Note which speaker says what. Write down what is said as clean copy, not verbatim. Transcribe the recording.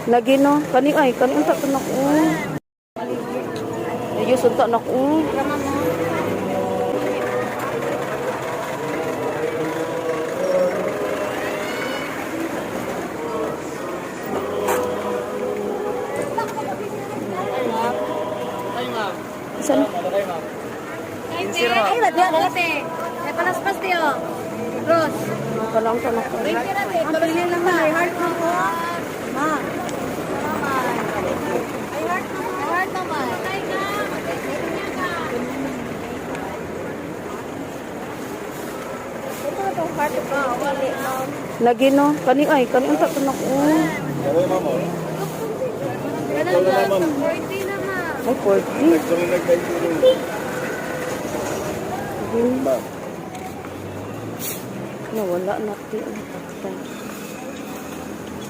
Speaker 1: Lagi no, kani ay, kani unta to nako. Ayos unta nako. Saan?
Speaker 2: Ay, wala na ate. May palaspas tiyo. Rose.
Speaker 1: Kanang unta nako.
Speaker 2: Ang pili lang na. Ay, heart mo ko. Ma. Ay, heart mo. Ay, heart naman.
Speaker 1: Lagi no, kani ay, kani unta to nako.
Speaker 2: Ganun na, 40 na ma.
Speaker 1: Ay, 40. Nawala na ti ang patay.